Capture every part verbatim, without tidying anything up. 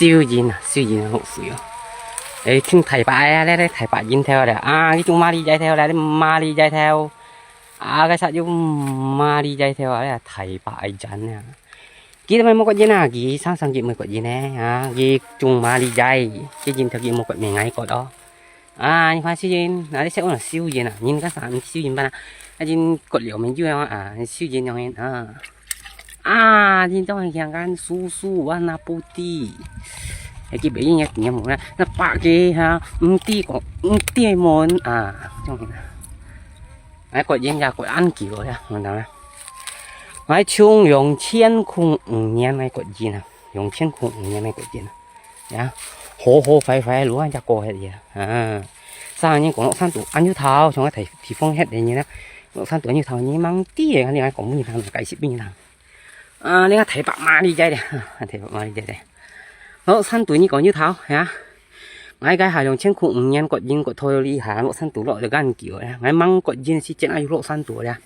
收音啊，收音好水哦。誒，聽大伯啊，這這大伯音頭咧，啊，佢種馬里仔頭咧，這馬里仔頭，啊，該煞有馬里仔頭啊，這大伯个人啊。佢都毋係無割煙啊，佢生生佢毋係割煙呢，啊，佢種馬里仔，佢煙頭佢無割，毋係𠊎割哦。啊，你看收音，啊，你識講收音啊，人家啥收音班啊，啊，人割了面有啊，啊，收音樣啊。 啊，你當然香港叔叔玩那不地，還記得應該點樣啦？那八个哈，唔知講，唔知門啊，這樣啦。哎，國人家國安久了呀，我講啦。我從兩千空五年來國人啊，兩千空五年來國人啊，呀，好好壞壞，路人家過去的啊。啊，啥人講落山都安有頭，像个地地方歇的人啊，落山都安有頭，你忙地，你還講不你他们改西不你他。 啊，你看大伯馬里仔咧，大伯馬里仔咧。落山都你講有頭呀？𠊎該下兩千空五年國人國土裡下落山都落了恁久咧，𠊎吂國人時節啊有落山都咧。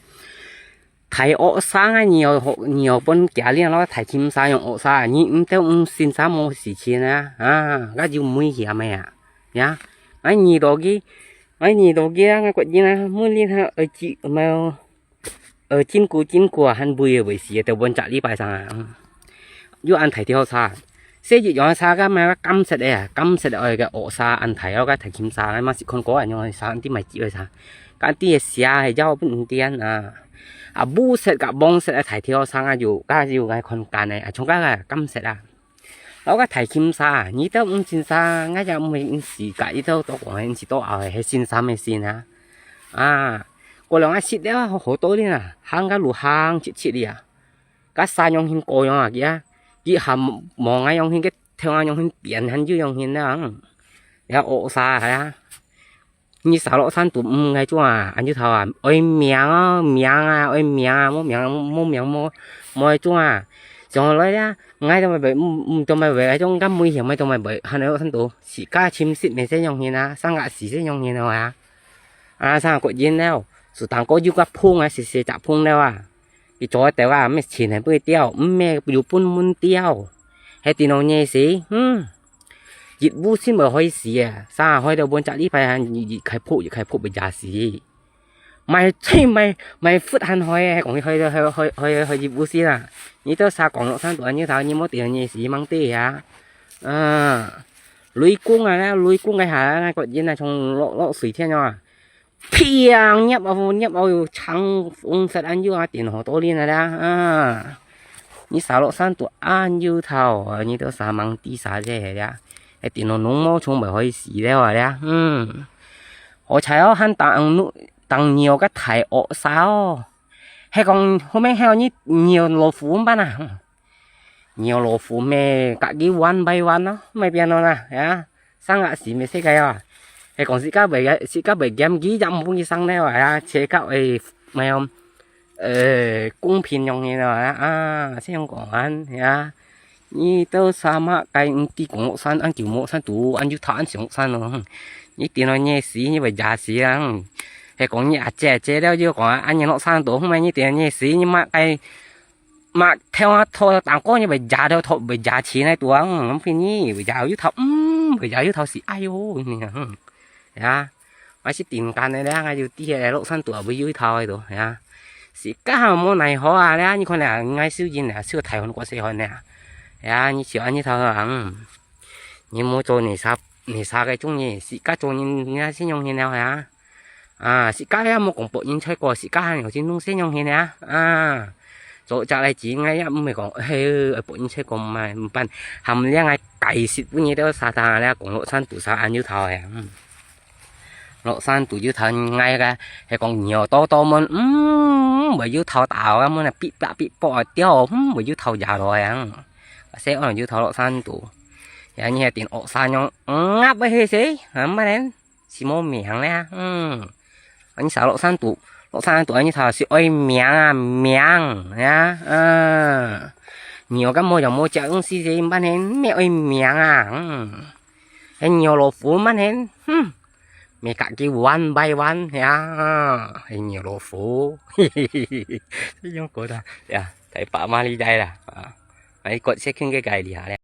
大學生啊，你有你有分家裡咯，大琴沙用學生啊，你毋兜毋先生無事情啊，啊，該有危險个啊，呀，𠊎你到佢，𠊎你到佢啊，𠊎國人啊，每日哈，呃，只，沒有。 呃，真久真久啊，還未會死，都分隻禮拜上啊。嗯，又安大條車，細一樣車个買个金色个啊，金色个愛个學車安大咯，个大琴車，嘛是看過啊，用車安啲買幾个車，个安啲个車係要分店啊。啊，烏色个黃色个大條車啊，有，个有个看間个，啊，像个个金色啊。 老个大琴沙，你兜毋先生，𠊎也毋會毋識，甲一兜都講毋識多拗，係先生个先啊。啊，過兩个識了，好多年啊，行个路行直直哩啊。甲沙樣形高樣啊，佢啊，佢下望个樣形，个頭啊樣形扁，還有樣形啊，嗯，也惡沙係啊。 你沙落山都毋愛做啊，恁樣頭啊，愛命啊，命啊，愛命啊，無命，無命，無，無愛做啊。上來啊，𠊎都毋會，毋，毋，都毋會，該種咁危險，𠊎都毋會，還有落山都，自家尋食，乜使用心啊，生个死使用心啊。啊，生个骨癮了，就當個有个碰啊，細細隻碰了啊。佢做得啊，乜錢還不會掉，毋係有本門掉，還電腦熱死，嗯。 一烏先會害死啊，生个害到半隻禮拜還一，一開鋪，一開鋪會炸死。買，買，買佛還害啊，講害，害，害，害，害一烏先啊。你兜沙講落山都恁樣頭，你莫掉你死吂得啊。啊，雷公啊，雷公該下，該個人啊，從落，落水天啊， 砰！捏哦，捏哦，又長紅色恁樣啊，電火多靈啊啦，啊！你沙落山都恁樣頭啊，你都沙吂知沙啫啦，一電火濃毛蟲會害死了啊啦，嗯。好彩哦，還當，當牛个大惡沙哦，係講後面還有你牛老虎毋辦啊？ 牛老虎咩，家己玩擺玩咯，莫變咯啦，呀，生个死乜識个啊。係講自家會，自家會減，佢也毋會生了啊，呀，自家會，沒有，呃，公平樣个咯，啊，啊，這樣講啊，呀。你兜沙麼个毋知講落山，恁久無落山都，恁久頭恁想落山咯，哼。你電腦熱死，你會炸死啊，哼。係講你阿姐，姐了就講啊，恁樣落山都，後面你電腦熱死，你麼个 嘛，頭啊，頭當高你會壓到頭，會壓起來度啊，嗯，諗起你會壓有頭，嗯，會壓有頭是，哎喲，你啊，嗯，呀，還是頂幹个咧，還有底下落山度啊，會有一頭个度，呀，是剛好無奈何啊，咧，你看咧，𠊎手印咧，手大汗過細汗咧，呀，你笑恁樣頭啊，嗯，你莫做泥沙，泥沙个中意，是該做人，人家先用心了呀。 啊，自家也無講別人菜過，自家還有真弄先用心啊。啊，做隻來煮，𠊎也毋會講，嘿，別人菜過毋係，毋辦，含兩个解釋分你兜沙達咧，講落山都沙恁樣頭个，嗯。落山都有頭，𠊎个，係講牛多多門，嗯，會有頭大个門啊，必打必搏啊，掉，嗯，會有頭壓落啊，嗯。細安有頭落山都，呀，你係頂惡山樣，嗯，啊，會係誰？啊，麼人？ 是無命咧，嗯。恁樣沙落山都，落山都恁樣頭是愛命啊，命呀，嗯。牛个無有無隻東西，這般人乜愛命啊，嗯。係牛老虎般人，哼，乜家己玩擺玩呀，係牛老虎，嘿嘿嘿嘿，這樣講啦，呀，大伯馬里仔啦，啊，哎，國際圈个界厲害咧。